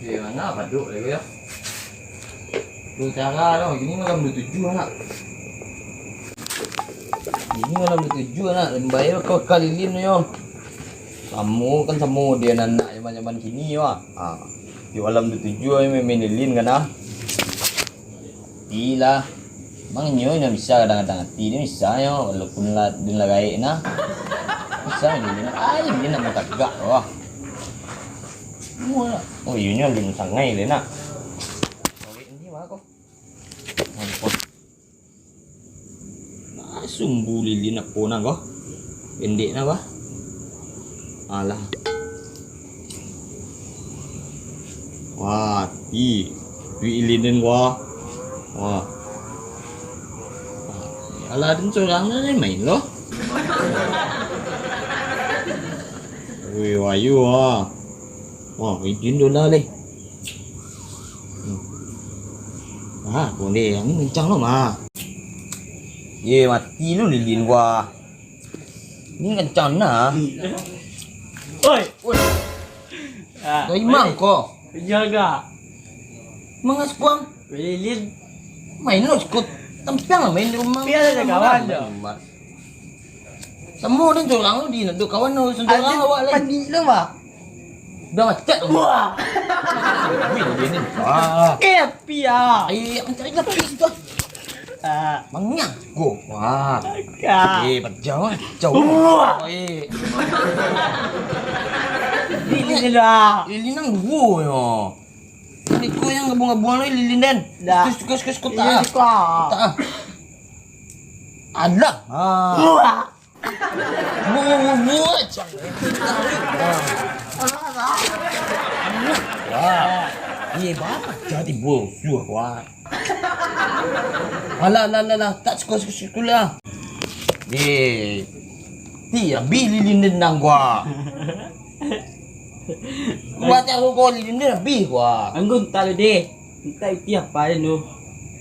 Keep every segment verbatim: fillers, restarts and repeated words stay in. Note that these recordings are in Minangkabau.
Eh, manga paduak lai ko yo? Duo cara doh, kini malam duo tujuah nak. Kini malam duo tujuah nak, lambai bakal lilin yo. Samo kan samo dek anak-anak zaman-zaman kini yo. Ha. Tiok malam duo tujuah main-main lilin kan ah. Iyolah. Mang inyo nan bisa kadang-kadang ati ni bisa nyo, walaupun lah, den lah gaek nah. Bisa nyo, den, ai, den nak batagak tu ah. Mualah. Oh, iyo nyo lun sangai le nak. Korek ni mah ko. Ampun. Nah, sumbu lilin apo nah ko? Pendek nah ko. Alah. Wah, ti. Duit lilin den ko. Wah. Alah, den surang lah, den main lo. Wih, wayu ah. Wah, izin dola leh. Hmm. Ah, boleh. Ini kencang lo mah. Ye, mati lu lilin gua. Ini kencang nah. Oi. Oi. Ah, dari mang ko? Jaga. Mangas kuang. Lilin. Main lo sikut. Tampiang lah main di rumah. Piala ada kawan tu. Samo den surang lo di nak kawan lo, surang awak lai. Panik lo mah. Dah macet. Wah. Wih, dia ni. Wah. Eh, api ah. Eh, ancak aja api situ. Ah. Mangiang. Go. Wah. Ka. Eh, pajau ah. Jauh. Wah. Eh. Ini ni lah. Ini nang duo yo. Iko yang gabung-gabung lo lilin den. Dah. Suka, suka, suka, suka. Iya, suka. Alah. Ah. Wah. Wah, wah, wah, wah, cang. Wah. Iya, bah. Jadi bos, suah, wah. Alah, alah, alah, alah. Tak suka, suka, suka lah. Eh, ti, abih lilin den nang gua. Gua caro gua lilin den abih gua. Anggun tak lo deh. Entah iti apa den tu.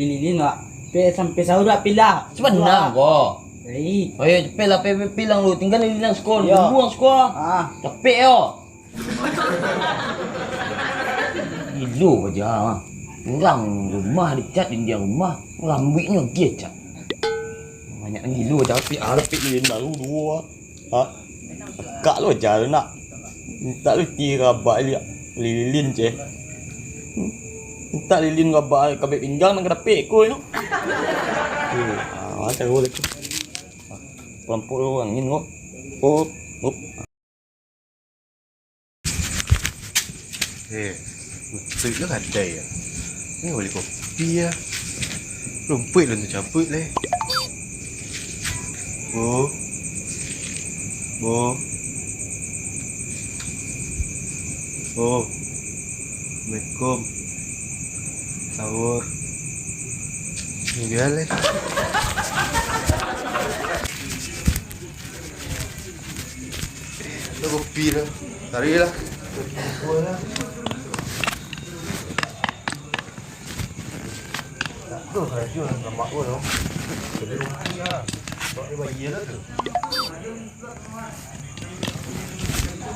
Lilin-lilin wak. Pe sampai sahur wak pila. Sabanang ko. Hei. Oh yo, capek lah, pe, pe, pilang lu. Tinggal lilin nang siko. Yo. Buang siko. Ah. Capek yo. Gilo aja. Urang rumah dicat, dindiang rumah, rambuiknyo agiah cat. Banyak gilo aja, tapi arapik lilin baru duo. Ha? Akak lo aja tu nak. Mintak lu ti rabak liak. Lilin je. Mintak lilin rabak kabek pinggang nan kadapek ko nyo. Tu, ha, macam tu. Kelompok lu angin ko. Oh, oh. Eh, utuik lo kadai ya. Ni bali kopi ya. Rumpuik lo tu cabut leh. Bo. Bo. Bo. Assalamualaikum. Sahur. Ni biar leh. Ado kopi tu. Carilah. Tak tu, karajo lamak pun tu. Jadi rugi lah. Sebab dia bayar lah tu.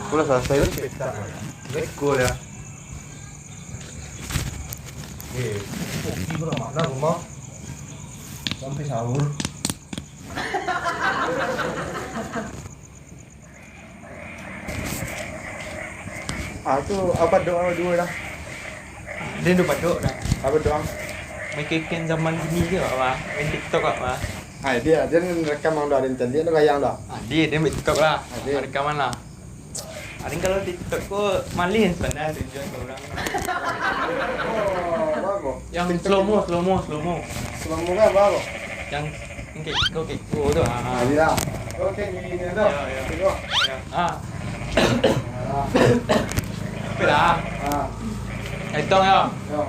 Aku lah selesai lah. Petak lah. Rekor ya. Eh, kopi pun lamak lah rumah. Sampai sahur. Ah, tu apa doa dua dah? Dia tu batuk dah. Apa doa? Main keken zaman kini je, apa? Main TikTok, apa? Ah, dia, dia rekam yang dah ada yang cantik tu, gayang dah. Ah, dia, dia main TikTok lah. Ah, dia. Rekaman lah. Paling kalau TikTok ko malih sebenarnya tujuan ke orang. Oh, bagus. Yang TikTok slow mo, itu slow mo, slow mo. Slow mo kan bagus. Yang, yang kayak, kau kayak, oh, tu, ah. Ah, iya. Oke, gini tu. Ya, ya. Tengok. Ya. Ah. Ah. Apa dah? Ah. Hitung ya. Ya.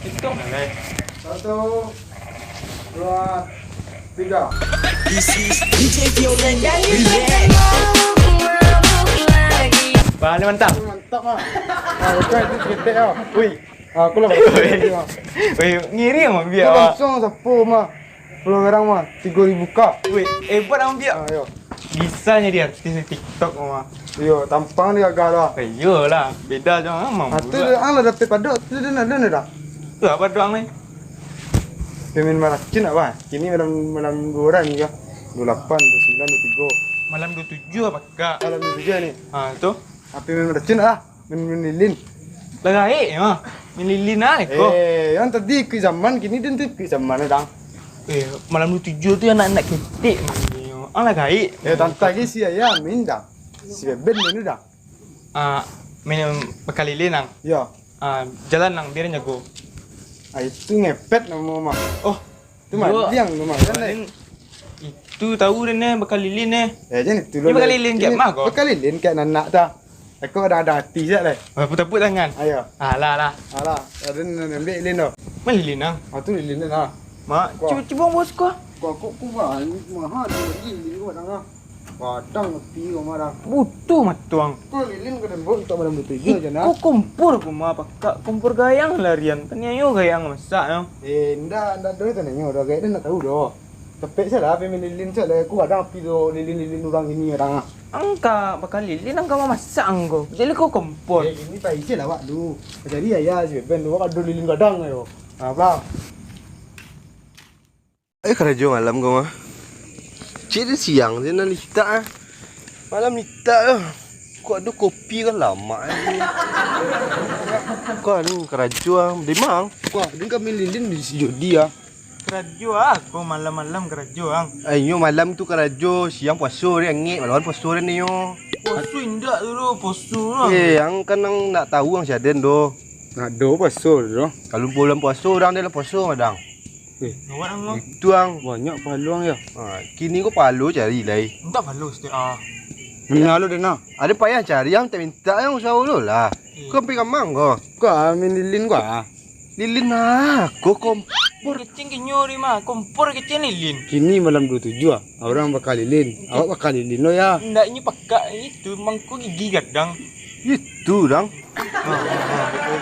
Hitung lah, guys. Satu. Dua, tiga. This is D J Violen. Relax. Bang, ni mantap. Mantap ah. Ah, bukan itu cerita ah. Ui. Ah, aku lah. Ui. Ui, ngiri amat biar. Kau langsung sapu mah. Pulau Garang mah tiga ribu ka. Ui, hebat amat biar. Ah, yo. Bisa jadi artis di TikTok mah. Iyo, tampang ni gagah lah. Eh, iyolah, beda jo ang mah. Ah, tu budak. Ang lah dapek padok, tu dah nak, dah nak dah. Tu apa doang ni? Pemain maracun apa? Kini malam, malam dua orang ni kah? Dua lapan, dua sembilan, dua tiga. Malam dua tujuh apa kak? Malam dua tujuh ni. Ah, tu. Tapi main maracun lah. Main, main lilin. Lah gaek mah. Main lilin ah, ko. Eh, yang tadi ikut zaman, kini den tu ikut zaman dah. Eh, malam dua tujuh tu anak-anak ketek mah. Ang lah gaek. Eh, tantang lagi si Ayah main dah. Si Beben main dah. Ah, main bakal lilin ang. Yo. Ah, jalan ang, biar jago. Ah, itu ngepet nama mah. Oh, tu mah. Yo. Diang tu mah. Kan, eh? Itu tahu den eh, bakal lilin eh. Eh, jangan itu. Ini lo, bakal lilin kayak mah, kok? Bakal lilin kayak nanak dah. Aku ada, ada hati je lah. Apa tepuk tangan? Ayo. Alah, lah. Alah, ada nak ambil lilin tu. Mana lilin, ah? Ah, tu lilin tu lah. Mak, cuba, cuba bos kau. Kau, kau, kau, mahal tu lilin kau dah. Kadang tapi kau marah. Butuh matuang. Kau lilin kau tembok untuk malam tu tiga je nah. Kau kompor kau mah pakak, kompor gayang larian. Taniayo gayang masak yo. Eh, ndak, ndak doh taniayo doh, gaya dia ndak tahu doh. Tepek salah, pe main lilin salah. Aku kadang api tu lilin-lilin urang ini kadang ah. Angka bakal lilin, angka mamasak angko. Jadi kau kompor. Eh, ini pai salah awak tu. Jadi ayah si Beben tu, awak ado lilin gadang yo. Apa? Eh, karajo malam ko mah. Cik, di siang je nan litak ah. Malam litak tu. Kok ado kopi kan lamak eh. Kok ado karajo ah. Di mang? Kok ado kami lilin di si Jodi ah. Karajo ah, ko malam-malam karajo ang. Ayo malam tu karajo, siang puaso deh angek, malam puaso deh nio. Puaso indak tu, puaso lah. Eh, ang kan ang nak tahu ang si Aden doh. Nak do puaso doh. Kalau bulan puaso urang deh lah puaso madang. Eh, awak ang lo. Itu ang. Banyak pahalo ang yo. Ha, kini ko pahalo cari lai. Mintak pahalo setiap ah. Mano lo deh nah. Ado payah cari ang, tak mintak ang usaho lo lah. Eh. Ko sampai kamang ko. Ko ah, main lilin ko ah. Lilin ah, ko kompor. Kecing kinyo ri mah, kompor kecing lilin. Kini malam dua tujuh ah. Urang bakal lilin. Awak bakal lilin lo ya. Ndak inyo pakak itu, mangko gigi gadang. Itu dang.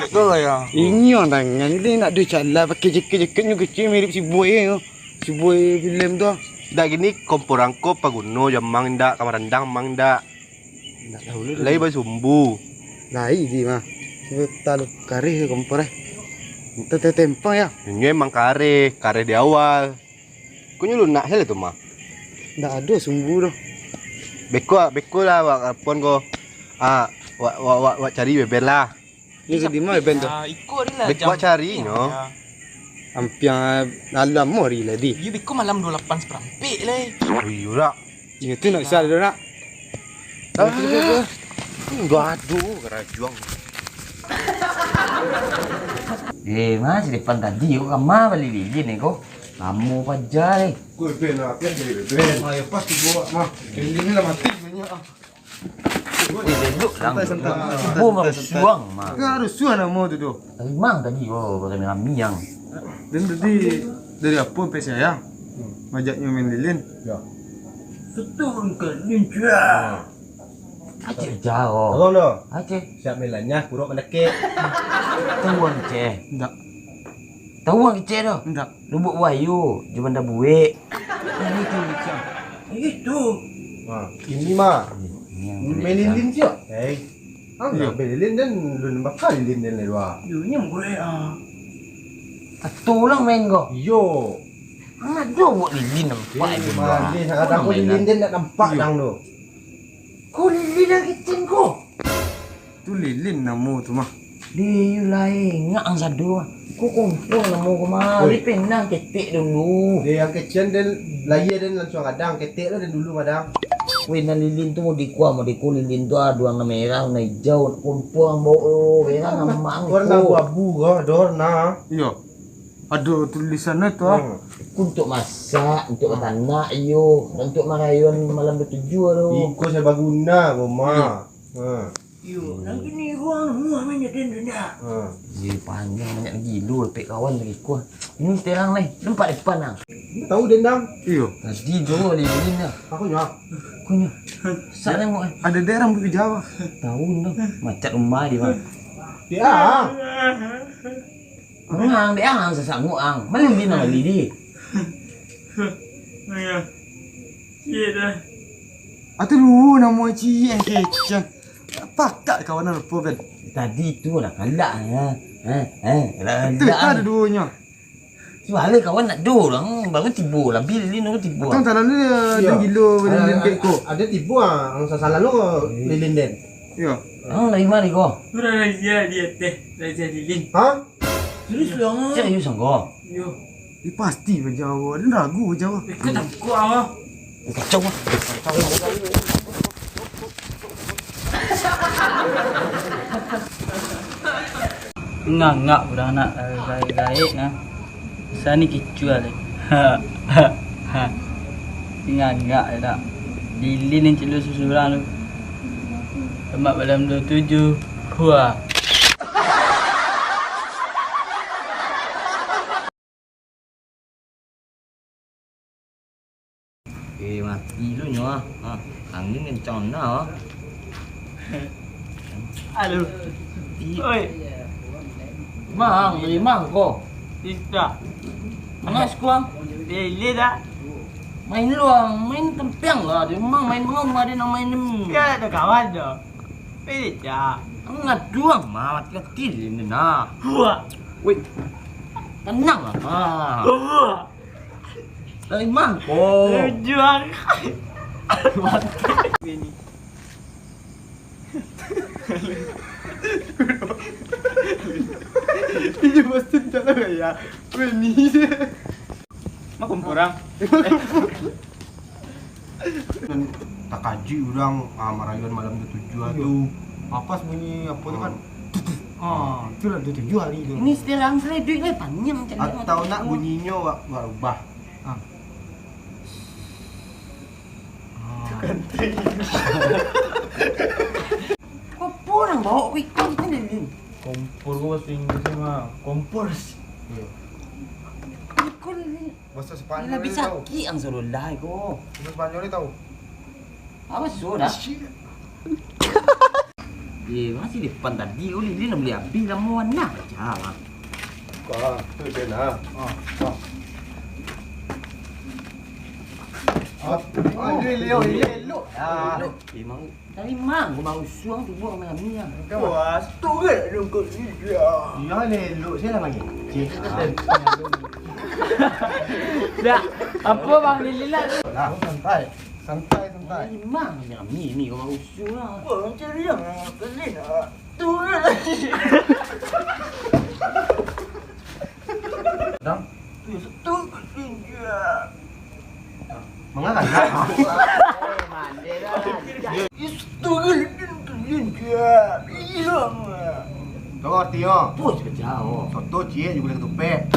Betul lah ya. Inyo tangan ni nak duit salah pakai jaket-jaketnyo kecil mirip si Boy yo. Si Boy film tu. Dak gini kompor angko paguno jamang dak, kamar andang mang dak. Ndak tahu lu. Lai basumbu. Lai di mah. Talu kareh kompor eh. Teteh tempang ya. Inyo emang kareh, kareh di awal. Kunyo lunak salah tu mah. Ndak ado sumbu doh. Beko, beko lah wak telepon ko. Ah, wak, wak, wak, wak cari Beben lah. Ni di ma Beben tu? Ah, iko ari lah. Beko wak cari nyo. Ampiang alam mo ari lah di. Iyo, beko malam dua lapan saparampek lah. Oh, iyo dak. Iyo tu nak isal tu nak. Ah, gaduah karajuang. Eh, masih depan tadi ko kama bali lilin ni ko. Lamo paja eh. Kau ben lah, apian dari ben. Ayo pas tu bawa mah. Lilin ni lah mati banyak ah. Weh, duduk lang. Santai, santai. Bo masuang mah. Kan harus suah namo tu tu. Rimang tadi oh, rami-rami yang. Dan tadi dari apa sampai saya? Majaknyo main lilin. Ya. Seturun ke lincah. Aceh jauh. Tolong doh. Aceh. Siap main lanyah, kurok mandakek. Tahu ang Aceh? Ndak. Tahu ang Aceh doh? Ndak. Lubuk Buayu, Jubanda Buek. Ini tu lincah. Itu. Ha, ini mah. Ini yang main lilin siap. Hei. Ang iyo. Main lilin dan lun bakal lilin dan lelua. Yo, ini murah ah. Satu orang main ko. Iyo. Ang ado buat lilin nampak. Ini mah, lilin, kadang lilin dan nak nampak dang tu. Ko lilin nan kecil ko. Tu lilin namo tu mah. Di lai ngak ang sado mah. Ko kompor namo ko mah. Oi. Di penang ketek dulu. Di yang kecil dan lahia dan langsung kadang ketek lah dan dulu madang. Weh, nan lilin tu mau dikua, mau diku lilin tu ado warna merah, warna hijau, kompor ang bawa tu, merah nampak. Warna abu-abu ko, ado warna. Iyo. Ado tulisan tu ah. Hmm. Ku untuk masak, untuk batanak iyo, untuk marayuan malam dua tujuh tu. Iko sabaguna ko mah. Hmm. Iyo, nan kini ruang rumah banyak dan banyak. Hmm. Iyo, panjang banyak gilo, pek kawan lagi kuah. Ini terang lai, nampak depan ah. Tahu dendam? Iyo. Tadi jo lilin dah. Aku nyo. Aku nyo. Sak tengok eh. Ada daerah buku Jawa. Tahu dong, macet rumah di mana. Ya. Ang, ang, dek ang, ang sasanggup ang. Mano lilin ang bali di? Ayo. Iya dah. Atu duo namo ciek yang kecek. Pakak kawan apo, Ben? Tadi tu lah kalak, ha. Ha, ha, lah, tu lah. Ada duonyo. Suara kawan nak do orang, baru tibo lah, Bilin baru tibo. Atau salah ni, dia gilo, Bilin kek ko. Ada tibo ah, ang sasalah lo, Bilin den. Yo. Ah, dari mana ko? Urang razia di ateh, razia lilin. Hah? Serius lo, ang? Serius ang ko? Yo. Eh, pasti bajawa, ada ragu bajawa. Eh, kau takut ang? Kacau, ah. Ngangak urang nak gaek-gaek nah. Sani kicuah leh. Ngangak je dak. Lilin yang cilok susurang tu. Lemak malam dua tujuh. Wah. Eh, mati lu nyo ah. Ha, angin kencang nah ah. Aduh. Oi. Mang, beli mang ko. Tidak. Mas kuang. Beli dah. Main luang, main tempiang lah. Dia mang main bengong ada nang main. Dia ada kawan dah. Pilih cak. Ngadu ang mah, mati kaki ni nah. Buak. Weh. Tenang lah. Ha. Buak. Dari mangko. Tujuan. Ini. Ini pasti tak ada ya. Ini. Mak kompor ang. Kan takajuik urang, ah, marayuan malam dua tujuah tu. Iyo. Apas bunyi apo tu kan? Ah, itulah dua tujuah hari tu. Ini setelan serai duit lai panyam cak ni. Atau nak bunyinyo wak, wak rubah. Ah. Ah. Apo urang bawa ko iko tu ni, Lin? Kompor ko bahasa Inggris mah. Kompors. Iyo. Iko, Lin. Bahasa Spanyol. Labiah sakik ang sorolah ko. Bahasa Spanyol ni tahu? Apa sudah? Shit. Eh, masih depan tadi ko ni, dia nak beli habis lama nah. Pecah lah. Kau, tu dia nah. Ah, ah. Ah, ah, elok, elok, elok. Ah. Elok. Memang. Dari mang, rumah usuang tibo ramai-ramai ah. Wah, satu ke dong kau ni dia. Iyo, elok, saya lah mangecek. Ah. Dah, apa bang ni lilak tu? Lah, santai. Santai, santai. Dari mang ramai ni rumah usuang lah. Wah, macam ni lah. Kena nak. Tu lah. Dang. Tu satu kali je. Mangarah. Itu kali je. Iyo. Tahu artinyo? Puas kacau. Soto ciek jugo lai katupek.